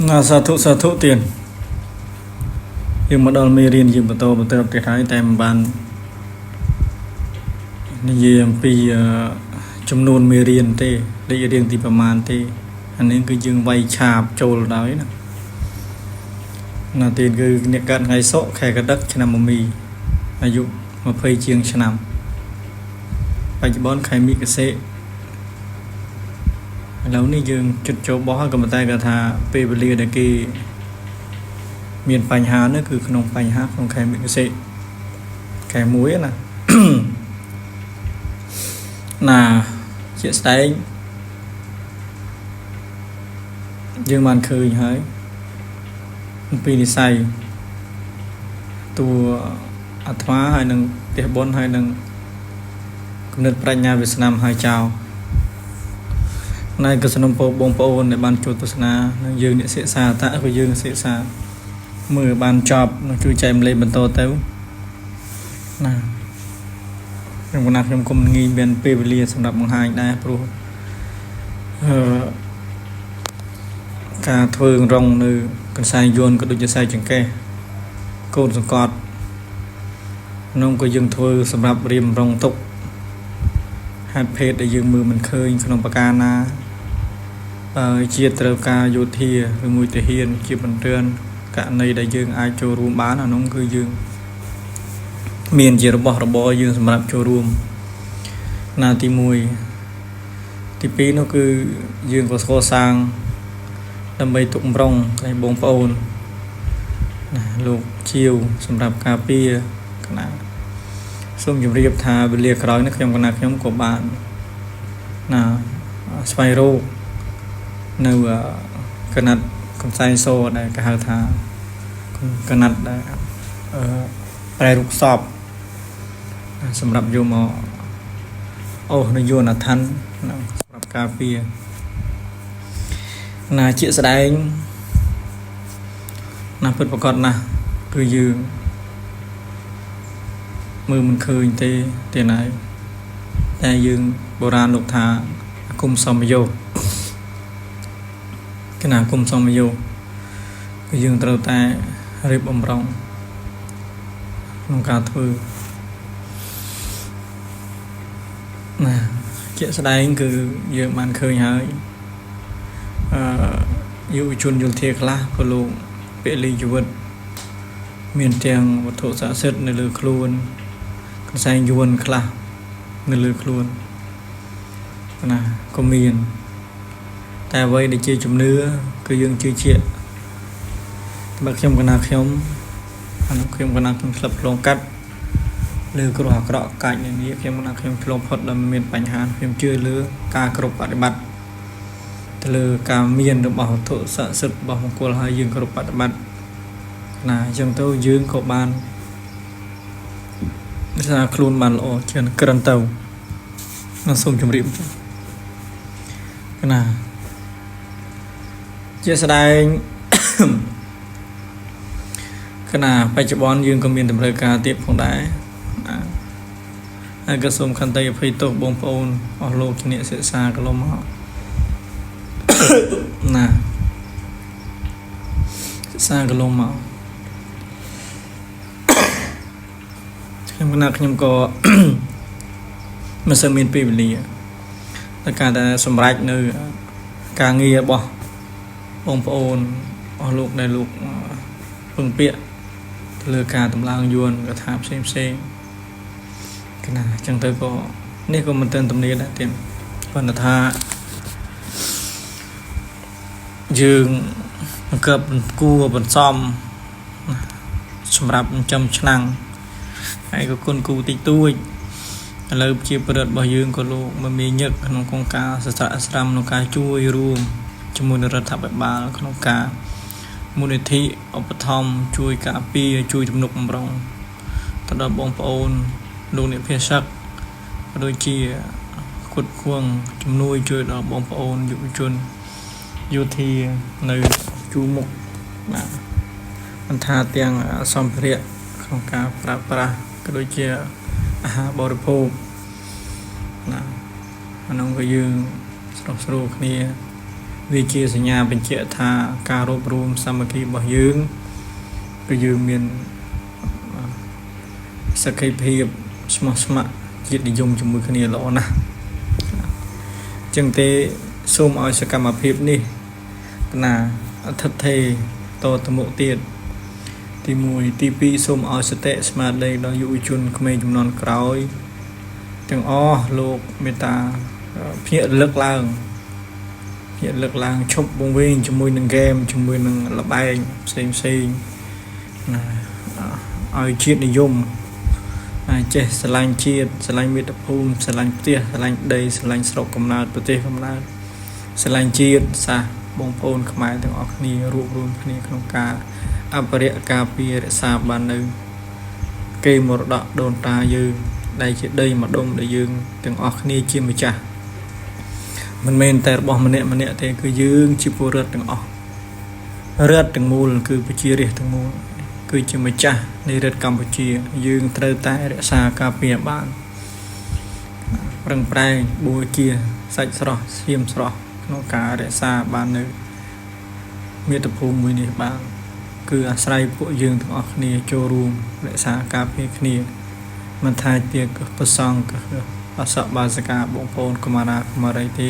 ណាសាធុសាធុទៀនយើងមកដល់មេរៀនយើងបន្តបន្តទៀតហើយតែមិនបាននិយាយអំពីចំនួនមេរៀនទេលេខរៀងទីប្រមាណទេអានេះគឺយើងវាយឆាបចូលដល់ណាណាទៀនគឺអ្នកកើតថ្ងៃសុក្រខែកដឹកឆ្នាំមមីអាយុ20ជាងឆ្នាំបច្ចុប្បន្នខែមិគសិឥឡូវនេះយើងជិតចូលបោះហើយក៏ប៉ុន្តែគាត់ថាពេលវេលាដែលគេមានបញ្ហានោះគឺក្នុងបញ្ហាក្នុងខែមិគសិខែ1ណា ណាជាក់ស្ដែងយើងបានឃើញហើយអំពីនិស័យតួអាត្មាហើយនឹងផ្ទះបុណ្យហើយនឹងគំនិតប្រាជ្ញាវាសនាមហើយចោលណែក៏សំណពរបងប្អូនដែលបានចូលទស្សនានឹងយើងអ្នកសិក្សាតៈក៏យើងសិក្សាមើលបានចប់នឹងជួយចែកម្លែកបន្តទៅណាខ្ញុំកណាខ្ញុំគុំងាយមានពេលវេលាសម្រាប់បង្ហាញដែរព្រោះអឺការធ្វើរងនៅកន្សែងយន្តក៏ដូចជាខ្សែចង្កេះកូនសង្កត់នោះក៏យើងធ្វើសម្រាប់រៀមរងទុកហេតុភេទដែលយើងមើលមិនឃើញក្នុងប្រការណាបើជាត្រូវការយោធាឬមួយទាហានជាបន្ទាន់ករណីដែលយើងអាចចូលរួមបានអានោះគឺយើងមានជារបស់របរយើងសម្រាប់ចូលរួមណាទី1ទី2នោះគឺយើងក៏ស្គាល់សាងដើម្បីទុកម្រងឲ្យបងប្អូនណាលោកជាវសម្រាប់ការពារកណាសូមជម្រាបថាវេលាក្រោយនេះខ្ញុំកណាខ្ញុំក៏បានណាស្វែងរកនៅកណាត់កំសែងសដែលគេហៅថាកណាត់ដែលអឺប្រែរូបសពសម្រាប់យកមកអូសនៅយន្តអឋានសម្រាប់ការពារណាជាក់ស្ដែងណាពិតប្រកបណាស់គឺយើងមើលមិនឃើញទេទេណាតែយើងបុរាណលោកថាអាគមសមយោគណៈអាគមសមយោគឺយើងត្រូវតែរៀបបំរុងក្នុងការធ្វើណាជាក់ស្ដែងគឺយើងបានឃើញហើយអឺយុវជនយោធាខ្លះក៏លោកពលីជីវិតមានទាំងវត្ថុស័ក្តិសិទ្ធិនៅលើខ្លួនកន្សែងយួនខ្លះនៅលើខ្លួនណាក៏មានតែអ្វីដែលជាជំនឿគឺយើងជឿជាក់បើខ្ញុំកណាខ្ញុំអានោះខ្ញុំកណាខ្ញុំឆ្លឹបឆ្លងកាត់លើគ្រោះអាក្រក់កាច់នេះខ្ញុំកណាខ្ញុំឆ្លងផុតដោយមិនមានបញ្ហាខ្ញុំជឿលើការគ្រប់បប្រតិបត្តិទៅលើការមានរបស់វត្ថុស័ក្តិសិទ្ធិរបស់មង្គលហើយយើងគ្រប់បប្រតិបត្តិណាអញ្ចឹងទៅយើងក៏បានសារខ្លួនបានល្អជាងក្រិនទៅសូមជម្រាបណាជាស្ដែងគណៈបច្ចុប្បន្នយើងក៏មានតម្រូវការទៀតផងដែរណាហើយក៏សូមខន្តីអភ័យទោសបងប្អូនអស់លោកជាអ្នកសិក្សាកន្លងមកណាសិក្សាកន្លងមកខ្ញុំគណៈខ្ញុំក៏មិនសូវមានពេលវេលាតែការតែសម្រេចនៅការងាររបស់បងប្អូនអស់លោកដែលលោកពឹងពាក្យទៅលើការតម្លើងយួនកថាផ្សេងផ្សេងកណាអញ្ចឹងទៅក៏នេះក៏មិនទាន់ទំនាដែរទៀតប៉ុន្តែថាយើងបង្កើបគួរបន្សំសម្រាប់ចិញ្ចឹមឆ្នាំងហើយក៏គុណគូតិចតួចឥឡូវជាប្រិតរបស់យើងក៏លោកមិនមានញឹកក្នុងកងការសស្រាស្រាំក្នុងការជួយរួមជាមួយនឹងរដ្ឋាភិបាលក្នុងការមូលនិធិឧបត្ថម្ភជួយការពារជួយទំនុកបំរុងទៅដល់បងប្អូនលោកអ្នកភាសកក៏ដូចជាគុតគួងជំនួយជួយដល់បងប្អូនយុវជនយោធានៅជួរមុខបាទមិនថាទាំងសម្ភារៈក្នុងការប្រើប្រាស់ក៏ដូចជាអាហារបរិភោគណាអានោះក៏យើងស្រុះស្រួលគ្នា វាជាសញ្ញាបញ្ជាក់ថាការរួបរួមសាមគ្គីរបស់យើងគឺយើងមានសក្ខីភាពស្មោះស្ម័គ្រជាតិនិយមជាមួយគ្នាល្អណាស់ចឹងទេសូមឲ្យសកម្មភាពនេះណាអធិធេតទៅមុខទៀតទី1ទី2សូមឲ្យសតិស្មារតីដល់យុវជនក្មេងជំនាន់ក្រោយទាំងអស់លោកមេត្តាភ្ញាក់រលឹកឡើងភ្ញាក់រលឹកឡើងឈប់វង្វេងជាមួយនឹងហ្គេមជាមួយនឹងលបែងផ្សេងផ្សេងណាឲ្យជាតិនិយមណាចេះស្រឡាញ់ជាតិស្រឡាញ់មាតុភូមិស្រឡាញ់ផ្ទះស្រឡាញ់ដីស្រឡាញ់ស្រុកកំណើតប្រទេសកំណើតស្រឡាញ់ជាតិសាសន៍បងប្អូនខ្មែរទាំងអស់គ្នារួបរួមគ្នាក្នុងការអភិរក្សការពាររក្សាបាននៅគេមរតកដូនតាយើងដែលជាដីម្ដុំដែលយើងទាំងអស់គ្នាជាម្ចាស់មិនមែនតែរបស់ម្នាក់ម្នាក់ទេគឺយើងជាពលរដ្ឋទាំងអស់រដ្ឋទាំងមូលគឺប្រជារាស្ត្រទាំងមូលគឺជាម្ចាស់នៃរដ្ឋកម្ពុជាយើងត្រូវតែរក្សាការពារបានប្រឹងប្រែងបួជាសាច់ស្រស់ស្ងៀមស្រស់ក្នុងការរក្សាបាននៅមាតុភូមិមួយនេះបានគឺអាស្រ័យពួកយើងទាំងអស់គ្នាចូលរួមរក្សាការពារគ្នាមិនថាជាប្រសង់អសបាសិកាបងប្អូនកុមារាកុមារីទេ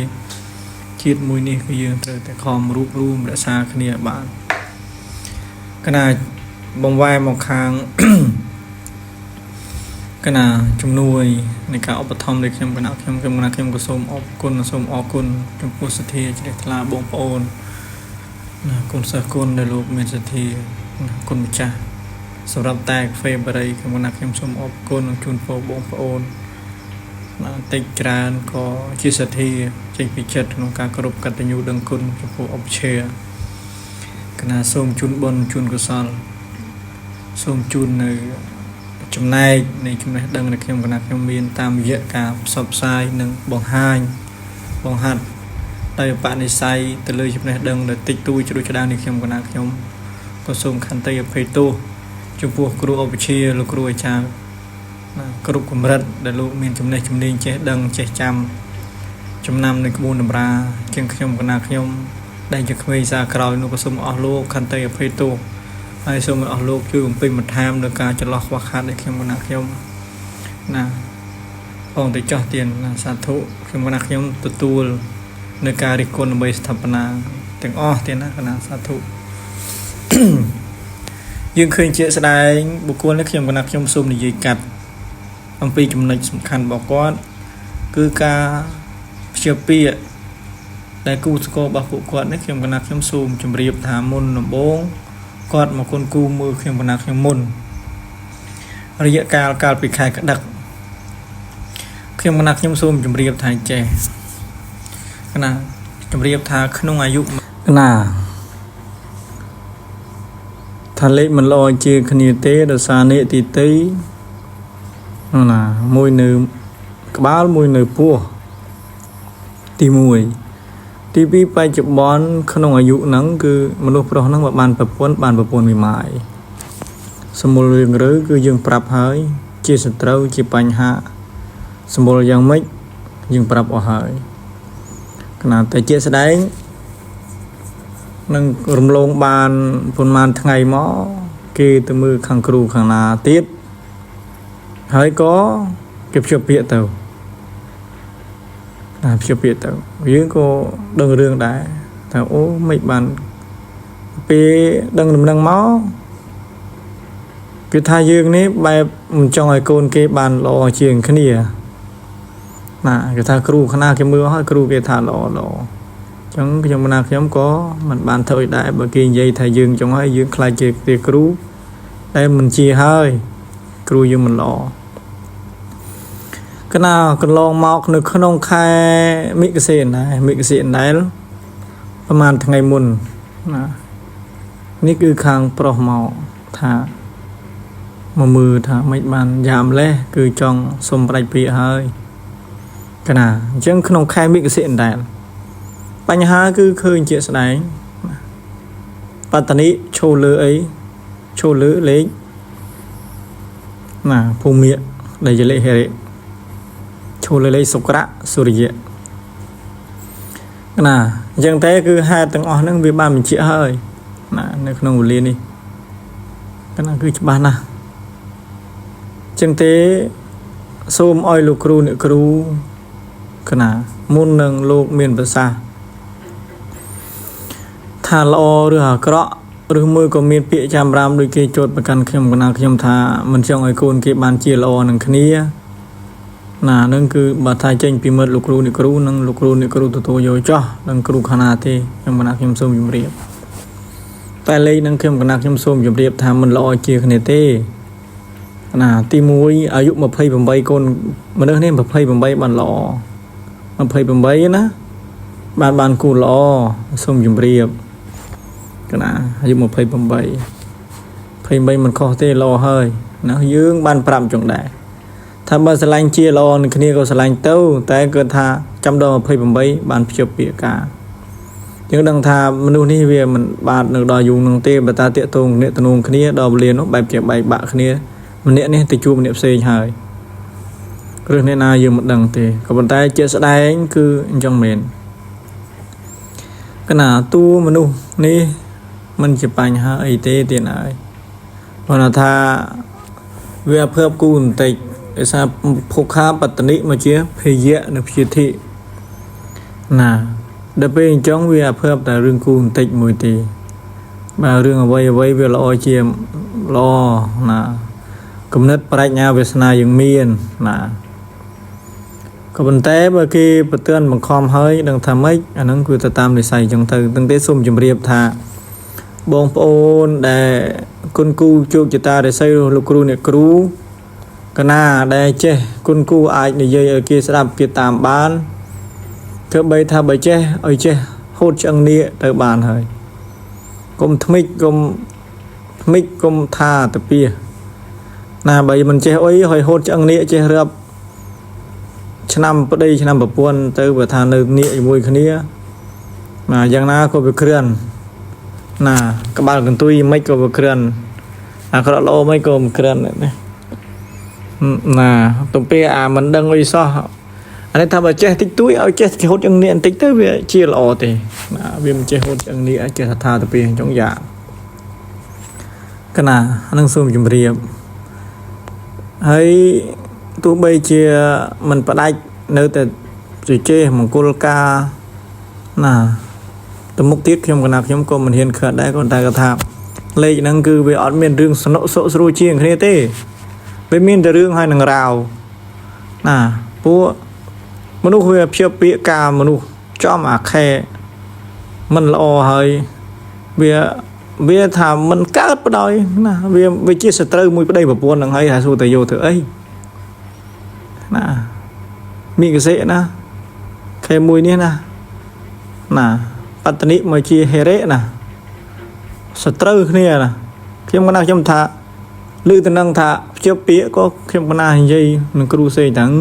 ជាតិមួយនេះគឺយើងត្រូវតែខំរួបរួមរក្សាគ្នាបានកណាបងវ៉ែមកខាង កណាជំនួយនៃការឧបត្ថម្ភនៃខ្ញុំគណៈខ្ញុំខ្ញុំគណៈខ្ញុំក៏សូមអរគុណសូមអរគុណចំពោះសទ្ធាជ្រះថ្លាបងប្អូនណាគុណសិស្សគុណដែលលោកមានសទ្ធាគុណម្ចាស់សម្រាប់តែកាហ្វេបារីខ្ញុំគណៈខ្ញុំសូមអរគុណនិងជូនពរបងប្អូនណាតិចច្រើនក៏ជាសទ្ធាចេញពីចិត្តក្នុងការគោរពកតញ្ញូដឹងគុណចំពោះអបជាកណាសូមជូនបុណ្យជូនកុសលសូមជូននៅចំណែកនៃចំណេះដឹងដែលខ្ញុំគណៈខ្ញុំមានតាមរយៈការផ្សព្វផ្សាយនិងបង្ហាញបង្ហាត់ដោយបនិស័យទៅលើចំណេះដឹងដែលតិចតួចជ្រុះច្ដាងនៃខ្ញុំគណៈខ្ញុំក៏សូមខន្តីអភ័យទោសចំពោះគ្រូអបជាលោកគ្រូអាចារ្យណាគ្រប់កម្រិតដែលលោកមានចំណេះជំនាញចេះដឹងចេះចាំចំណាំនៃក្បួនតម្រាជាងខ្ញុំគណៈខ្ញុំដែលជាក្មេងសាក្រោយនោះក៏សូមអស់លោកខន្តីអភ័យទោសហើយសូមឲ្យអស់លោកជួយបំពេញបន្ថែមនៅការចន្លោះខ្វះខាតនៃខ្ញុំគណៈខ្ញុំណាផងទៅចោះទៀនណាសាធុខ្ញុំគណៈខ្ញុំទទួលនៅការរិះគន់ដើម្បីស្ថាបនាទាំងអស់ទៀនណាគណៈសាធុ យើងឃើញជាក់ស្ដែងបុគ្គលនេះខ្ញុំគណៈខ្ញុំសូមនិយាយកាត់អំពីចំណុចសំខាន់របស់គាត់គឺការព្យាពាក្យដែលគូស្គាល់របស់ពួកគាត់នេះខ្ញុំគណៈខ្ញុំសូមជម្រាបថាមុនដំបូងគាត់មកគុណគូមើលខ្ញុំគណៈខ្ញុំមុនរយៈកាលកាលពីខែក្ដឹកខ្ញុំគណៈខ្ញុំសូមជម្រាបថាចេះគណៈជម្រាបថាក្នុងអាយុគណៈថាលេខមិនល្អជាគ្នាទេដោយសារនេះទីទីណាមួយនៅក្បាលមួយនៅពោះទី1ទី2បច្ចុប្បន្នក្នុងអាយុហ្នឹងគឺមនុស្សប្រុសហ្នឹងបើបានប្រពន្ធបានប្រពន្ធមីម៉ាយសម្មូលរឿងឬគឺយើងប្រាប់ហើយជាសត្រូវជាបញ្ហាសម្មូលយ៉ាងម៉េចយើងប្រាប់អស់ហើយគណៈតែជាស្ដែងនឹងរំលងបានប៉ុន្មានថ្ងៃមកគេទៅមើលខាងគ្រូខាងណាទៀតហើយក៏គេភ្ជាប់ពាក្យទៅណាភ្ជាប់ពាក្យទៅយើងក៏ដឹងរឿងដែរថាអូមិនបានពេលដឹងដំណឹងមកគឺថាយើងនេះបែបមិនចង់ឲ្យកូនគេបានល្អជាងគ្នាណាគេថាគ្រូខ្នាគេមើលហើយគ្រូគេថាល្អល្អចឹងខ្ញុំណាខ្ញុំក៏មិនបានធ្វើឲ្យដែរបើគេនិយាយថាយើងចង់ឲ្យយើងខ្លាចជាទេគ្រូតែមិនជាហើយគ្រូយើងមិនល្អកណាកន្លងមកនៅក្នុងខែមិគសេនដែរមិគសេនដែរប្រហែលថ្ងៃមុនណានេះគឺខាងប្រុសមកថាមកមើលថាមិនបានយ៉ាមលេះគឺចង់សុំផ្ដាច់ពាក្យហើយកណាអញ្ចឹងក្នុងខែមិគសេនដែរបញ្ហាគឺឃើញជាក់ស្ដែងបតនិឈោលើអីឈោលើលេខណាភូមិដែលជាលេខហេរិឈោលើលេខសុក្រៈសុរិយៈ ណាអញ្ចឹងតែគឺហេតុទាំងអស់ហ្នឹងវាបានបញ្ជាក់ហើយណានៅក្នុងវេលានេះកណាគឺច្បាស់ណាស់អញ្ចឹងទេសូមឲ្យលោកគ្រូអ្នកគ្រូកណាមុននឹងលោកមានប្រសាសន៍ថាល្អឬអាក្រក់ឬមួយក៏មានពាក្យចាំរាមដូចគេជោតប្រកាន់ខ្ញុំកណាខ្ញុំថាមិនចង់ឲ្យកូនគេបានជាល្អនឹងគ្នាណានឹងគឺបើថាចេញពីមិត្តលោកគ្រូអ្នកគ្រូនិងលោកគ្រូអ្នកគ្រូទទួលយកចោះនឹងគ្រូខាងណាទេខ្ញុំកណាខ្ញុំសូមជម្រាបតែលេខនឹងខ្ញុំកណាខ្ញុំសូមជម្រាបថាមិនល្អជាគ្នាទេណាទី1អាយុ28កូនមនុស្សនេះ28បានល្អ28ណាបានបានគូល្អសូមជម្រាបកណាអាយុ28 28មិនខុសទេល្អហើយណាយើងបានប្រាប់ចុងដែរថាបើស្រឡាញ់ជាល្អនឹងគ្នាក៏ស្រឡាញ់ទៅតែគឺថាចាំដល់28បានភ្ជាប់ពាក្យការយើងដឹងថាមនុស្សនេះវាមិនបាទនៅដល់យូរនឹងទេបើតាតាកតងអ្នកតំណងគ្នាដល់វេលានោះបែបជាបែកបាក់គ្នាម្នាក់នេះទៅជួបម្នាក់ផ្សេងហើយគ្រឹះអ្នកណាយើងមិនដឹងទេក៏ប៉ុន្តែជាក់ស្ដែងគឺអញ្ចឹងមែនកណាតួមនុស្សនេះมันជាបញ្ហាអីទេទៀតហើយព្រោះថាវាភើបគូបន្តិចដោយសារភុខាបតនិមកជាភយៈនៅព្យាធិណាដល់ពេលអញ្ចឹងវាភើបតែរឿងគូបន្តិចមួយទេបាទរឿងអ្វីអ្វីវាល្អជាល្អណាគំនិតប្រាជ្ញាវាសនាយើងមានណាក៏ប៉ុន្តែបើគេប្រទឿនបង្ខំហើយដឹងថាម៉េចអាហ្នឹងគឺទៅតាមនិស័យអញ្ចឹងទៅទាំងទេសូមជម្រាបថាបងប្អូនដែលគុណគូជោគជតារិស័យលោកគ្រូអ្នកគ្រូកណាដែលចេះគុណគូអាចនិយាយឲ្យគេស្ដាប់គេតាមបានធ្វើបីថាបើចេះឲ្យចេះហូតឆ្អឹងនេះទៅបានហើយកុំថ្មិចកុំថ្មិចកុំថាតាពីណាបើមិនចេះអុយហើយហូតឆ្អឹងនេះចេះរាប់ឆ្នាំប្តីឆ្នាំប្រពន្ធទៅបើថានៅនៀកជាមួយគ្នាណាយ៉ាងណាក៏វាគ្រឿនណាក្បាលកន្ទុយមិនក៏វាគ្រឿនអាក្រក់ល្អមិនក៏មិនគ្រឿនដែរណាណាទំពាអាមិនដឹងអីសោះអានេះថាបើចេះតិចតួចឲ្យចេះហូតឆ្អឹងនេះបន្តិចទៅវាជាល្អទេណាវាមិនចេះហូតឆ្អឹងនេះចេះថាទៅពីអញ្ចឹងយ៉ាងកណានឹងសូមជម្រាបហើយទោះបីជាមិនផ្ដាច់នៅតែជជែកមង្គលការណាទៅមុខទៀតខ្ញុំកណាខ្ញុំក៏មិនហ៊ានខិតដែរគាត់តែគាត់ថាលេខហ្នឹងគឺវាអត់មានរឿងសនុកសុកស្រួលជាងគ្នាទេវាមានតែរឿងហើយនឹងរាវណាពួកមនុស្សវាព្យាពាក្យការមនុស្សចំអាខែមិនល្អហើយវាវាថាមិនកើតបដ ாய் ណាវាវាជាសត្រូវមួយប្តីប្រពន្ធហ្នឹងហើយថាសួរតែយកធ្វើអីណាមានកសិណាខែមួយនេះណាណាបតនិមកជាហេរៈណាសត្រូវគ្នាណាខ្ញុំកណាខ្ញុំថាឮទៅនឹងថាភ្ជាប់ពាក្យក៏ខ្ញុំកណានិយាយនឹងគ្រូសេងទាំង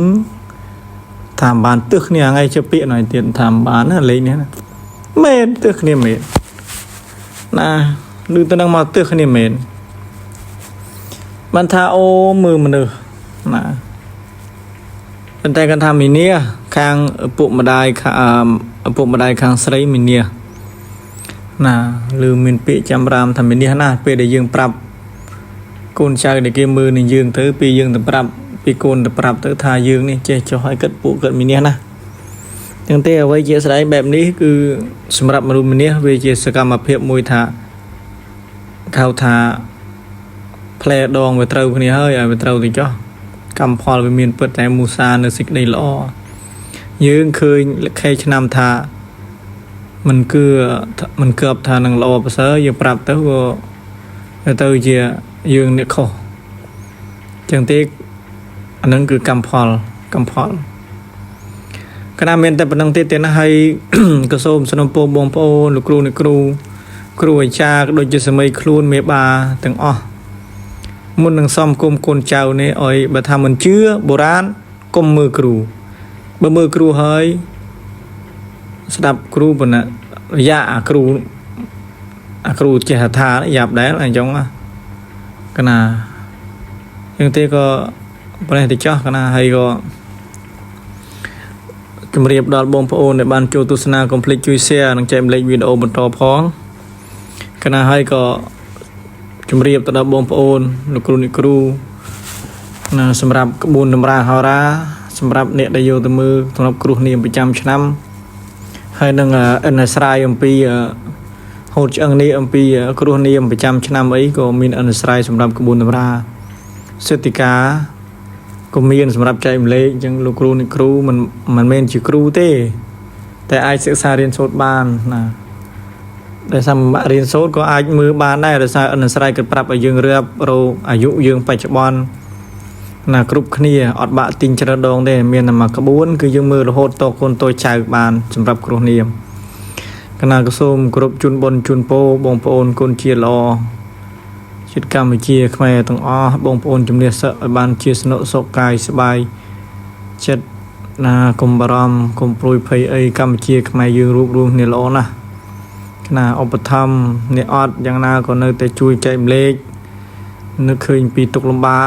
ថាបានទើសគ្នាថ្ងៃជាពាក្យណយទៀតថាបានណាលេងនេះណាមែនទើសគ្នាមែនណាឮទៅនឹងមកទើសគ្នាមែនបានថាអូមើលមនុស្សណាប៉ុន្តែគាត់ថាមីនាខាងឪពុកម្ដាយខាងឪពុកម្ដាយខាងស្រីមីនាណាឬមានពាក្យចាំរាមថាមីនាណាពេលដែលយើងប្រាប់កូនចៅដែលគេមើលនឹងយើងទៅពេលយើងទៅប្រាប់ពីកូនទៅប្រាប់ទៅថាយើងនេះចេះចុះឲ្យគិតពួកគិតមីនាណាទាំងទេអ្វីជាស្ដែងបែបនេះគឺសម្រាប់មនុស្សម្នាវាជាសកម្មភាពមួយថាហៅថាផ្លែដងវាត្រូវគ្នាហើយឲ្យវាត្រូវទៅចុះកម្មផលវាមានពិតតែមូសានៅសេចក្តីល្អយើងឃើញលខេឆ្នាំថាមិនគឺមិនកើបថានឹងល្អប្រសើរយើងប្រាប់ទៅក៏ទៅជាយើងអ្នកខុសចឹងទេអានឹងគឺកម្មផលកម្មផលកណាមានតែប៉ុណ្្នឹងទេទេណាហើយ ក៏សូមសំណូមពរបងប្អូនលោកគ្រូអ្នកគ្រូគ្រូអាចារ្យក៏ដូចជាសម័យខ្លួនមេបាទាំងអស់មុននឹងសំគុំកូនចៅនេះឲ្យបើថាមិនជឿបុរាណកុំមើលគ្រូបើមើលគ្រូហើយស្ដាប់គ្រូប៉ុណ្ណារយៈអាគ្រូអាគ្រូចេះថាយ៉ាប់ដែរអញ្ចឹងណាកណាអញ្ចឹងទេក៏ប្រេះទៅចោះកណាហើយក៏ ជំរាបដល់បងប្អូនដែលបានចូលទស្សនាកុំភ្លេចជួយ share និងចែករំលែកវីដេអូបន្តផងកណាហើយក៏ជំរាបទៅដល់បងប្អូនលោកគ្រូអ្នកគ្រូណាសម្រាប់ក្បួនតម្រាហោរាសម្រាប់អ្នកដែលយកទៅមើលសម្រាប់គ្រោះនាមប្រចាំឆ្នាំហើយនឹងអិនអាស្រ័យអំពីហូតឆ្អឹងនេះអំពីគ្រោះនាមប្រចាំឆ្នាំអីក៏មានអិនអាស្រ័យសម្រាប់ក្បួនតម្រាសិទ្ធិកាក៏មានសម្រាប់ចែករំលែកអញ្ចឹងលោកគ្រូអ្នកគ្រូមិនមិនមែនជាគ្រូទេ តែអាចសិក្សារៀនសូត្របានណាដោយសារមិនបាក់រៀនសូត្រក៏អាចមើលបានដែរដោយសារអិនអាស្រ័យគាត់ប្រាប់ឲ្យយើងរៀបរោអាយុយើងបច្ចុប្បន្នណាគ្រប់គ្នាអត់បាក់ទិញច្រើនដងទេមានតែមួយក្បួនគឺយើងមើលរហូតតកូនតូចចៅបានសម្រាប់គ្រោះនាមកណាក៏សូមគោរពជូនបុណ្យជូនពរបងប្អូនកូនជាល្អជាតិកម្ពុជាខ្មែរទាំងអស់បងប្អូនជំនះសឹកឲ្យបានជាស្នុកសុខកាយសប្បាយចិត្តណាកុំបារម្ភកុំព្រួយភ័យអីកម្ពុជាខ្មែរយើងរួបរួមគ្នាល្អណាស់កណាឧបត្ថម្ភអ្នកអត់យ៉ាងណាក៏នៅតែជួយចែករំលែកនឹកឃើញពីទុក្ខលំបាក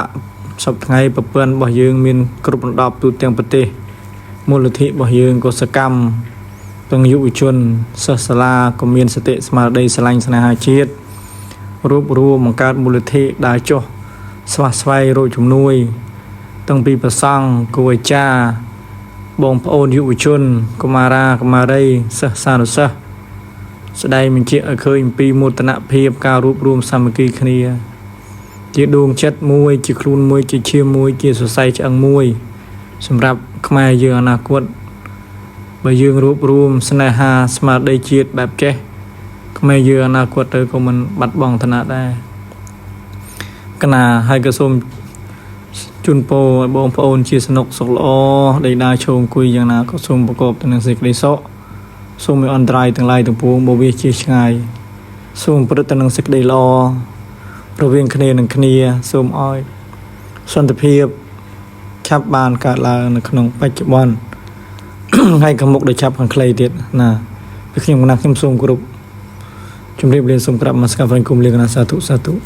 សប្តាហ៍ថ្ងៃប្រពន្ធរបស់យើងមានគ្រប់រណ្ដប់ទូទាំងប្រទេសមូលនិធិរបស់យើងក៏សកម្មទាំងយុវជនសិស្សសាលាក៏មានសតិស្មារតីស្រឡាញ់ស្នេហាជាតិរួបរួមបង្កើតមូលនិធិដើរចុះស្វះស្វែងរកជំនួយតាំងពីប្រសង់គ្រូអាចារ្យបងប្អូនយុវជនកុមារាកុមារីសិស្សសានុសិស្សស្ដែងបញ្ជាក់ឲ្យឃើញអំពីមោទនភាពការរួបរួមសាមគ្គីគ្នា ជាដួងចិត្តមួយជាខ្លួនមួយជាឈាមមួយជាសរសៃឆ្អឹងមួយ សម្រាប់ខ្មែរយើងអនាគតបើយើងរួបរួមស្នេហាស្មារតីជាតិបែបចេះខ្មែរយើងអនាគតទៅក៏មិនបាត់បង់ឋានៈដែរកណាហើយក៏សូមជូនពរឲ្យបងប្អូនជាសនុកសុខល្អដេកដើរឈរអង្គុយយ៉ាងណាក៏សូមប្រកបទៅនឹងសេចក្តីសុខសូមឲ្យអន្តរាយទាំងឡាយទាំងពួងបវាជាឆ្ងាយសូមប្រព្រឹត្តទៅនឹងសេចក្តីល្អរវាងគ្នានឹងគ្នាសូមឲ្យសន្តិភាពឆាប់បានកើតឡើងនៅក្នុងបច្ចុប្បន្ន ថ្ងៃខាងមុខដ៏ឆាប់ខាងខ្លីទៀតណាពីខ្ញុំកណាខ្ញុំសូមគោរពជំរាបលាសូមក្រាបនមស្ការព្រះគុំលាកណាសាធុសាធុ។